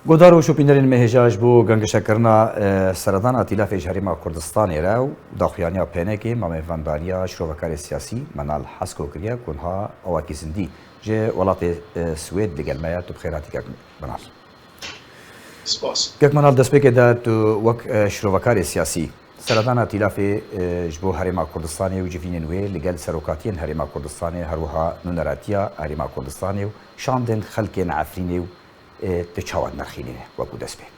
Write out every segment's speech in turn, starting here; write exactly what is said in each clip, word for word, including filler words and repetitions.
Guhdar û şopînerên me hêja ji bo gengişekirina, e, seredana tîlafê ji Herêma Kurdistanê re û daxuyaniya P N K'ê, me mêvandariya şirovekarê siyasî Menal Hesko kiriye ku niha awakî zindî ji welatê, e, Swêd digel me ye. Tu bi xêr hatî kek Menal. Spas. Kek Menal, destpêkê de tu wek, e, şirovekarê siyasî seredana tîlafê, e, ji bo Herêma Kurdistanê û civînên wê li gel serokatiyên Herêma Kurdistanê, her wiha nûneratiya Herêma Kurdistanê û şandên xelkên Efrînê û, e, tu çawa dinirxînîne wekû destpêk?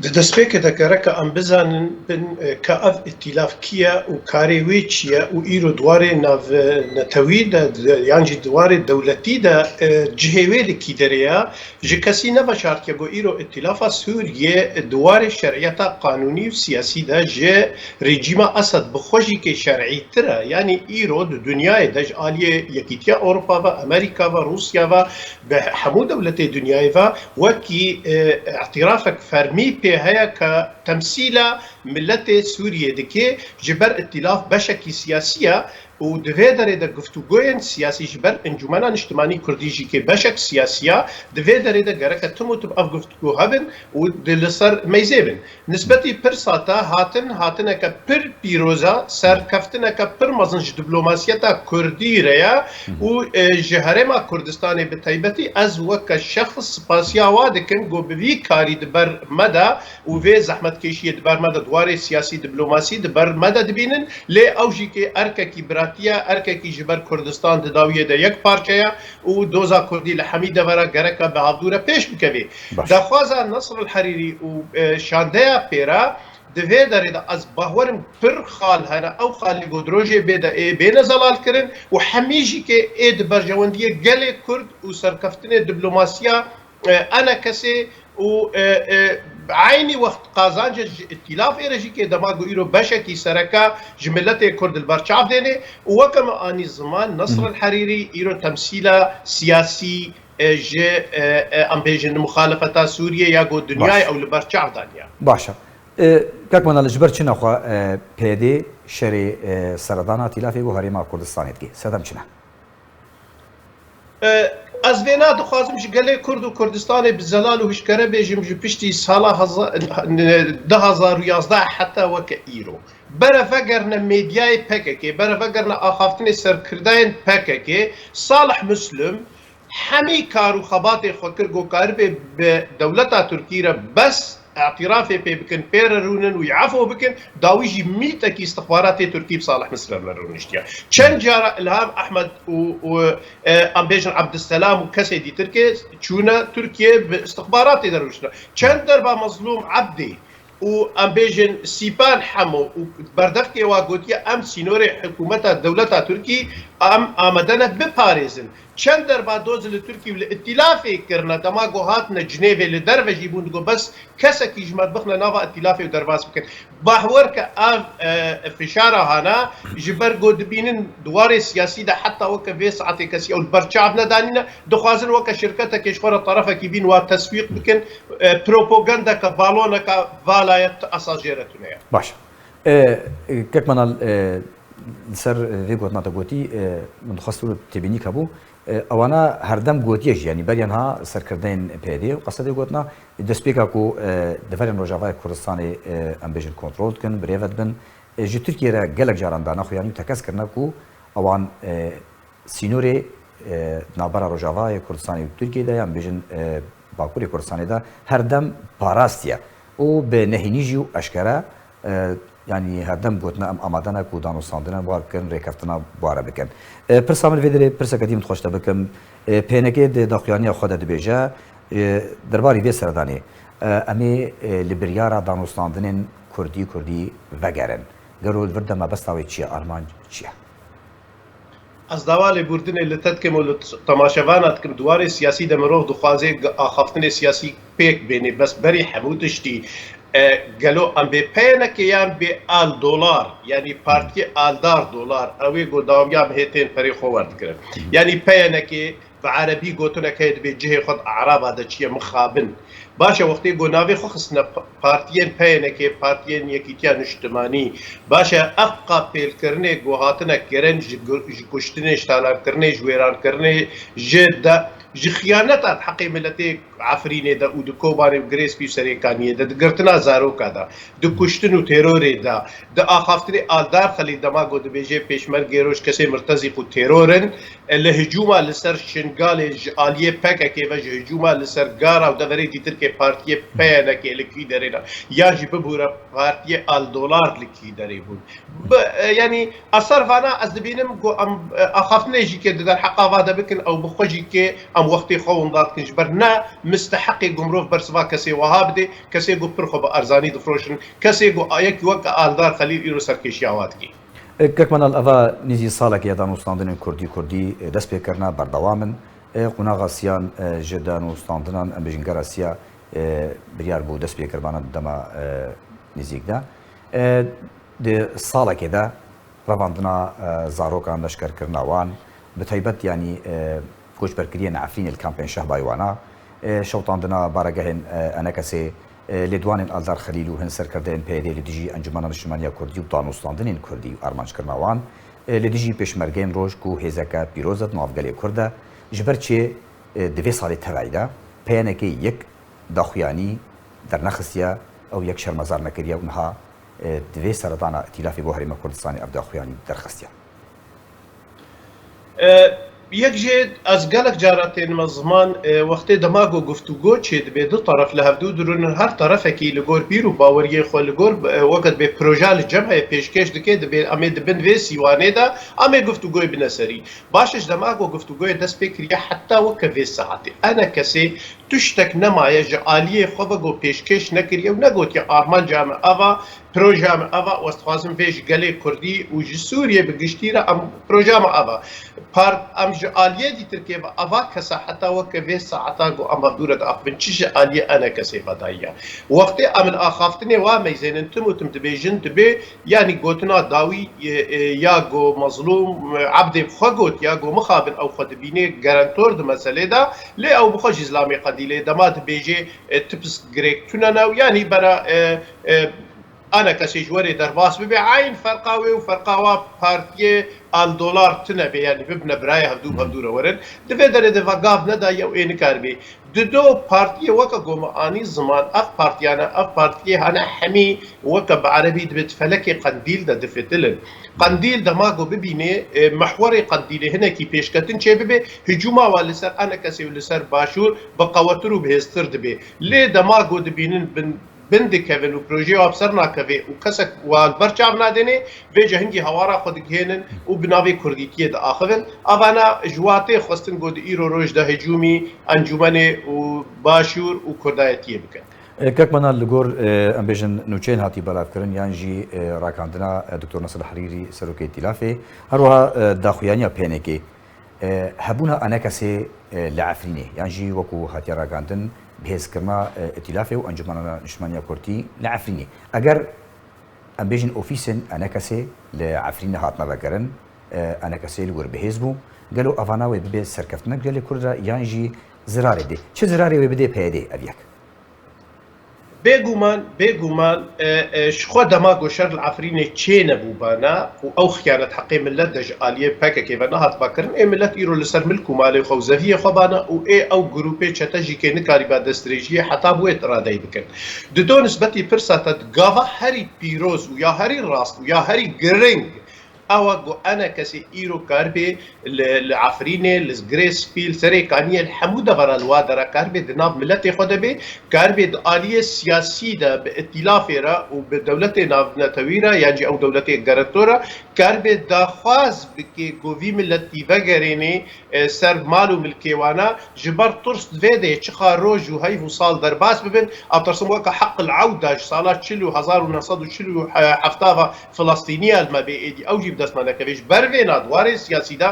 Di destpêkê de gereke em bizanin bin, e, ka ev îtîlaf kî ye û karê wê çi ye û îro di warê navnetewî de, de, yan jî di warê dewletî de, e, cihê wê li kî derê ye. Ji kesî neveşartiye ku îro Îtîlafa Sûriyê di warê şeriyeta qanûnî û siyasî de ji rejîma Esed bi xwe jî kê şerîtir e. Yanî îro di dinyayê de ji aliyê Yekîtiya Ewropa ve, Amerîka ve, Rûsya ve, bi hemû dewletê dinyayê ve wekî, e, îtirafek fermî pê heye ke temsîla miletê Sûriyê dike, ji ber îtîlaf beşekî siyasî ye. Û di vê derê de guftûgoyên siyasî ji ber Encûmena Niştimanî Kurdî jî kê beşek siyasî ya, di vê derê de gereke tim û tim ev guftûgo hebin û di li ser meyzê bin. Nisbetî pirsa te hatin, hatineke pir pîroz e, serkeftineke pir mezin ji diplomasiyeta Kurdî re ye û, e, ji Herêma Kurdistanê bi taybetî ez weke şexs spasiya wa dikim ku bi vî karî di ber me de û vê zehmetkêşiyê di ber me de di warê siyasî diplomasî di ber me de dibînin, lê ew jî kê erkekî biratî ye, erkekî ji ber Kurdistan di dawiyê de yek parçe ye û doza Kurdî li hemî devera gereke bi hevdû re pêş bikevê. Baş. Daxwaza Nasr el Herîrî û, e, şandeya pê re di vê derê de ez bawerim pir xal hene, ew xalê ku di rojê bê de ê bêne zelalkirin û hemî jî kê ê di berjewendiyê gelê Kurd û serkeftinê diplomasiya, e, enekesê û, e, e, eynî wext qazanc ji îtîlafê re jî kê dema ku îro beşekî sereke ji miletê Kurd li ber çav dênê û weke me anî ziman, Nasr el Herîrî îro temsîla siyasî, e, ji, e, e, em bêjin muxalefeta Sûriyê ya ku dinyayê Baş. ew li ber çav daniya. Baş e. E, kek Menal, ji ber çi nexwe, e, P Y D şerê, e, seredana tîlafê bo Herêma Kurdistanê dike? Sedem çi ne? E, ez vêna dixwazim ji gelê Kurd û Kurdistanê bi zelal û hişkere bêjim, ji piştî sala heza-, du hezar û yazdeh heta weke îro. Bere vegerine medyayê P K K, bere vegerine axaftinê serkirdayên P K K, Salih Muslim hemî kar û xebatê xwe kir ku karibe bi dewleta Tirkî re bes îtirafê pê bikin, pê re rûnin û efo bikin, dawî jî mîtekî istixbaratê Tirkî bi Salih Muslim re rûniştiye. Çend cara Ilham Ahmed û, û, e, em bêjin Abdulselam û kesê dîtir kê çûne Tirkiye bi istixbaratê de rûniştine. Çend derba Mezlûm Ebdî û em bêjin Sîpan Hemo û berdevkê wa gotiye, em sînorê hikûmeta dewleta Tirkî em amade ne biparêzin. Çend derba doz li Tirkî û li îtîlafê kirine, dema ku hatine Cinêvê li derve jî bûn, digot bes kesekî ji me bixine nava îtîlafê û derbas bikin. Bahwer ke ev, e, fişara hana, ji ber ku dibînin di warê siyasî de heta weke vê saetê kesî ew li ber çav nedanîne, dixwazin weke şirketekê ji xwe re terefekî bîn wa teswîq bikin, e, propagandeke, baloneke vala ye, ti esa jê re tune ye. Baş. E, e, kek Menal, e, li ser vê gotina te gotî, e, min dixwest tu têbînî hebû. E, ewana herdem gotiye jî, yanî beriya niha serkirdeyên P Y D û qesedê gotina, destpêka ku, e, deverên Rojavayê Kurdistanê, e, em bêjin kontrol dikin, bi rê ve dibin. E, ji Tirkiye re gelek caran dane xuyanî û tekez kirine ku ewan, e, sînorê, e, navbera Rojavayê Kurdistanê û Tirkiye de, yan bêjin, e, Bakurê Kurdistanê de her dem parastiye û bi nehênî jî û eşkere, e, yanî her dem gotine em amade ne ku danûstandine bi war bikin, rêkeftina bi war re bikin. E, pirsa min vê derê pirseke dî min dixweş te bikim. E, P N K di daxuyaniya xwe de dibêje, e, derbarî vê seredanê, e, em ê, e, li biryara danûstandinên kurdî kurdî vegerin. Gelo li vir de mebesta wê çi ye, armanc çi ye? Ez dawa lêbûrdinê li te dikim û li t-, temaşevana dikim, di warê siyasî de mirov dixwaze axaftinê siyasî pêk bênê, bes berî hemû tiştî, e, gelo em bê P N K yan bê Al Dolar, yanî partiyê Aldar Dolar, ew ê ku dawiya em hê tên perê xwe werdigirin. Yanî P N K, bi erebî gotinek heye, dibê cihê xwe di Eraba de çiye, mixabin. Baş e, wextê ku navê xwe xistine pa-, partiyên P N K, partiyên Yekîtiya Niştimanî, baş e, ev qapêlkirinê ku hatine kirin ji gu-, ji kuştinê, ji talankirinê, ji wêrankirinê, ji de-, Ji xiyaneta di heqê miletê Efrînê de û di Kobanê û Girê Spî û Serêkaniyê de, di girtina zaroka de, di kuştin û terorê de, di axaftinê Aldar Xelîl dema ku dibêje pêşmergê roj kesê mirtezîq û teror in, e, li hicûma li ser Şingalê ji aliyê P K K ve, ji hicûma li ser Gara û deverê dîtirkê partiyê P Y N K li kî derê ne, yan jî bibûre partiyê Aldolar li kî derê bûn. Bi, e, yanî, ez ser vana ez dibînim ku em, e, axaftinê jî kê di derheqa va de bikin, ew bi xwe jî kê em wextê xwe winda dikin, ji ber ne misteheqê ku mirov bersiva kesê wiha bidê, kesê ku pir xwe bi erzanî difroşin, kesê ku a yekî weke Aldar Xelîl îro serkêşiya wa dikê. E, Kek Manal, eva nîzî salekê ya danûstandinên kurdî kurdî, e, dest pê kirine, berdewam in. E, qonaxa siyan, e, ji danûstandinan, em bêjin gera siya, e, biryar bû dest pê kiribana di dema, e, nîzîk de. E, di salekê de revandina, e, zarokan, leşkerkirina wan, bi taybet, yanî, e, koçberkiriyên Efrînê li kampên Şehbayê wana, e, şewitandina baregehên, e, Enekesê, e, lêdwanên Aldar Xelîl û hin serkerdeyên P Y D'ê li dijî Encûmena Niştimaniya Kurdî û danûstandinên Kurdî û armanckirina wan, e, li dijî pêşmergeyên roj ku hêzeke pîroz e di nav gelê Kurd de, ji ber çi, e, di vê salê tevayî de P Y N K yek daxuyanî dernexistiye, ew yek şermezar nekiriye û niha, e, di vê seredana îtîlafê bo Herêma Kurdistanê ev daxuyanî derxistiye. E, yek jê ez gelek cara tênime ziman, e, wextê dema ku guftûgo çêdibe, du teref li hevdû dirûnin, her terefekî li gor bîr û baweriyê xwe, li gor, e, weke dibê proje li cem heye pêşkêş dike, dibê em ê di bin vê sîwanê de, em ê guftûgoyê bine serî. Baş e, ji dema ku guftûgoyê dest pê kiriye heta weke vê saetê, Enekesê tiştek nemaye ji aliyê xwe ve ku pêşkêş nekiriye û negotiye armanca me ava, proja me ava û ez dixwazim vê ji gelê Kurdî û ji Sûriyê bi giştî re em proja me ava. Part, em ji aliyê dîtirkê ve ava kesa heta weke vê saeta ku em hevdû re diaxivin, çi ji aliyê Enekesê ve dayiye. Wextê em li axaftinê wa meyzênin, tim û tim dibêjin, dibê, yanî gotina dawî, e, e, ya ku Mezlûm, e, Ebdê bi xwe got, ya ku mixabin ew xwe dibînê garantor di meselê de, lê ew bi xwe jî zilamê Qendîlê dema dibêjê, e, tips girêk tune ne û yanî bera, e, e, Enekesê ji werê derbas bibe, eyn ferqa wê û ferqa wa partiyê Aldolar tune be, yanî bibine birayê hevdû bi hevdû re werin. Di vê derê de ve gav nedaye û ê nikaribê. Dido partiyê weke ku me anî ziman, ev partiyane, ev partiyê hene hemî weke bi erebî dibê di felekê Qendîl de difitilin. Qendîl dema ku bibînê, e, mehwerê Qendîlê hinekî pêşketin çêbibe, hicûma wa li ser Enekesê û li ser Başûr bi qewetir û bihêztir dibe. Lê dema ku dibînin bin, bin dikevin û projeyê wa bi ser nakeve û kesek wa li ber çav nadênê, vê cehingî hawara xwe digihênin û bi navê kurdîtiyê diaxivin. Avana ji wa tê xwestin ku di îro roj de hicûmî encûmenê û Başûr û kurdayetiyê bikin. E, Kek Manal, li gor, e, em bêjin nûçeyên hatî belavkirin yan jî, e, rakandina, e, Doktor Nasir Herîrî, Serokê Îtîlafê, her wiha, e, daxuyaniya P N K, e, hebûna Enekesê, e, li Efrînê yan jî wekû hatiye ragandin, bihêzkirina, e, Îtîlafê û Encûmena Niştimaniya Kurdî li Efrînê. Eger em bêjin ofîsên Enekesê li Efrînê hatine vegerin, e, Enekesê li wir bihêz bû, gelo evana wê bibe serkeftinek gelê Kurd re yan jî zirarê dê? Çi zirarê wê bidê P Y D ev yek? Bêguman, bêguman, e, e, ji xwe dema ku şer li Efrînê çênebûbana û ew xiyanet heqê milet de ji aliyê P K K ve nehat vekirin, ê milet îro li ser milk û malê xwe û zeviyê xwe bana û ê ew grûpê çete jî kê nikarîba destdirêjiyê heta bi wê iradeyê bikin. Dido nisbetî pirsa te di gava herî pîroz û ya herî rast û ya herî giring, ew e ku Enekesê îro karibê li, li Efrînê, li Girê Spî, li Serêkaniyê, li hemû devera li wa dera karibê di nav miletê xwe de bê, karibê di aliyê siyasî de bi îtîlafê re û bi dewletê navnetewî re yan jî ew dewletê garantor re karibê daxwaz bike ku vî miletî vegerênê, e, ser mal û milkê wana, ji ber tirs di vê de çiqa roj û heyv û sal derbas bibin, em tirsim weke Heqil Ewda ji sala çil û hezar û neh sed û çil û hefta ve Filistîniya li me bê êdî, ew jî bi dest me nekeve. Ji ber vê na di warê siyasî de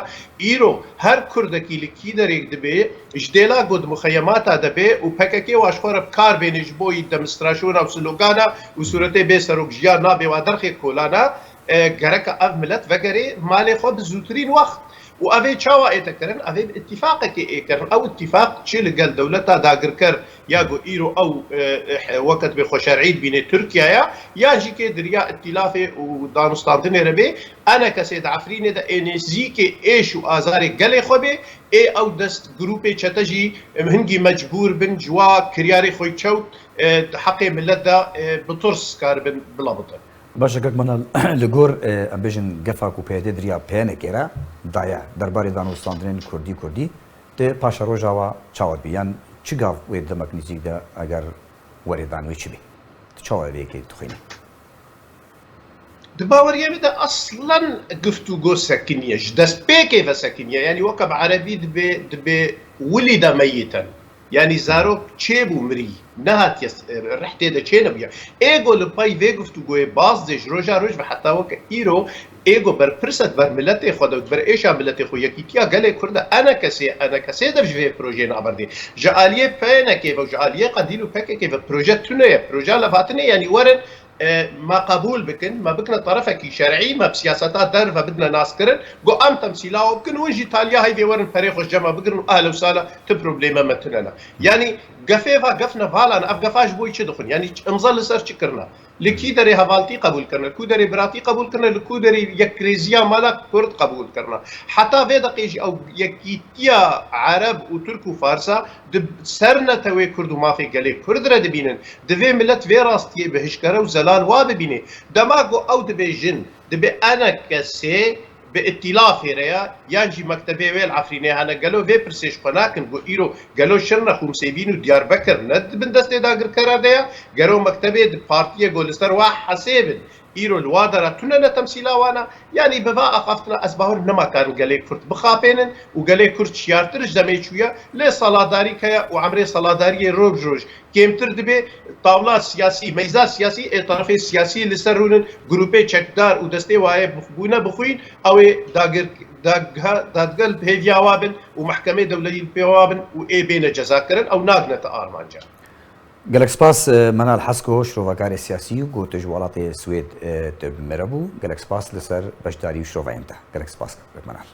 îro her Kurdekî li kî derêk dibe, ji dêla ku di muxeyemata de be û P K K wa ji xwe re bi kar bêne ji bo yî demonstrasyona û slogana û sûretê bê serok jiyan nabe wa derxê kolana, e, gereka ev milet vegerê malê xwe bi zûtirîn wext. Û ev ê çawa ê te kirin? Ev ê bi îtîfaqekê ê kirin. Ew îtîfaq çi li gel dewleta dagirker ya ku îro ew, e, e, weke dibê xweşer'î dibîne Tirkiye ya, yan jî kê di riya îtîlafê û danûstandinê re bê, ENKSê di Efrînê de ê nêzîkê êş û azarê gelê xwe bê, ê ew dest grûpê çete jî, em, hingî mecbûr bin ji wa kiryarê xwe çewt, e, di heqê milet de, e, bi tirs karibin bila bitin. Baş e, kak Manal, li gor, e, em bêjin gefa ku P Y D di riya PNKê re daye derbarê danûstandinên Kurdî Kurdî, tu paşeroja wa çawa dibî? Yan çi gav wê demek nêzîk de eger were dan wê çi bê? Tu çawa vê yekê dixwînî? Di baweriyê min de eslen giftûgo sekiniye, ji destpêkê ve sekiniye. Yanî weke bi erebî dibê, dibê wilîde meyîten. Yanî zarok çêbû mirî, nehatiye, e, rihtê de çênebûye. Ê ku li pey vê giftûgoyê baz dê ji roja roj ve heta weke îro, ê ku berpirs e di ber miletê xwe de û di ber êşa miletê xwe, yekîtiya gelê Kurd e, ENKSê, ENKSê dev ji vê projeyê naberdê. Ji aliyê PNKê ve û ji aliyê Qedîl û PKKê ve proje tune ye, proje levhatinê, yanî werin, e, me qebûl bikin, me bikine terefekî şer'î, me bi siyaseta derve bidine naskirin, ku em temsîla we bikin, hûn jî taliya heyvê werin perê xwe ji cem me bigirin û ehla û sahla, ti probleme me tune ne. Yanî gefê va gef ne, vala ne, ev gefa ji bo çi dixwin? Yanî imza li ser çi kirine? Li kî derê hevaltî qebûl kirine? Li ku derê biratî qebûl kirine? Li ku derê yekrêziya mala Kurd qebûl kirine? Heta vê deqê jî ew yekîtiya Ereb û Tirk û Farsa di ser netewê Kurd û mafê gelê Kurd re dibînin. Divê milet vê rastiyê bi hişkere û zelal wa bibîne. Dema ku ew dibêjin, dibê ENKSê bi îtîlafê re ya, yan jî mektebê wê li Efrînê hene, gelo vê pirsê ji xwe nakin, ku îro gelo Şirnex û Misêbîn û Diyarbekir ne di bin destê dagirkera de ya? Gelo mektebê di partiyê ku li ser wa hesê bin, îro li wa dera tune ne temsîla wan e? Yanî bi va axaftina ez bawer nema karin gelê Kurd bixapênin û gelê Kurd şiyartir ji demê çûye, lê saladarî heye û emrê saladariyê roj roj kêmtir dibe. Tawla siyasî, meyza siyasî ê terefê siyasî li ser rûnin, grûpê çekdar û destê wayê bûne bixwîn, ew ê dagir-, dagha-, dadgel bi hêviya wa bin û mehkemê dewletî bi pê wa bin û ê bêne cezakirin, ew nagnete armanca. Gelek spas, e, Menal Hesko, şirovekarê siyasî, ku tu ji welatê Swêd, e, tu bi me re bû. Gelek spas li ser beşdarî û şiroveyên te. Gelek spas, Menal.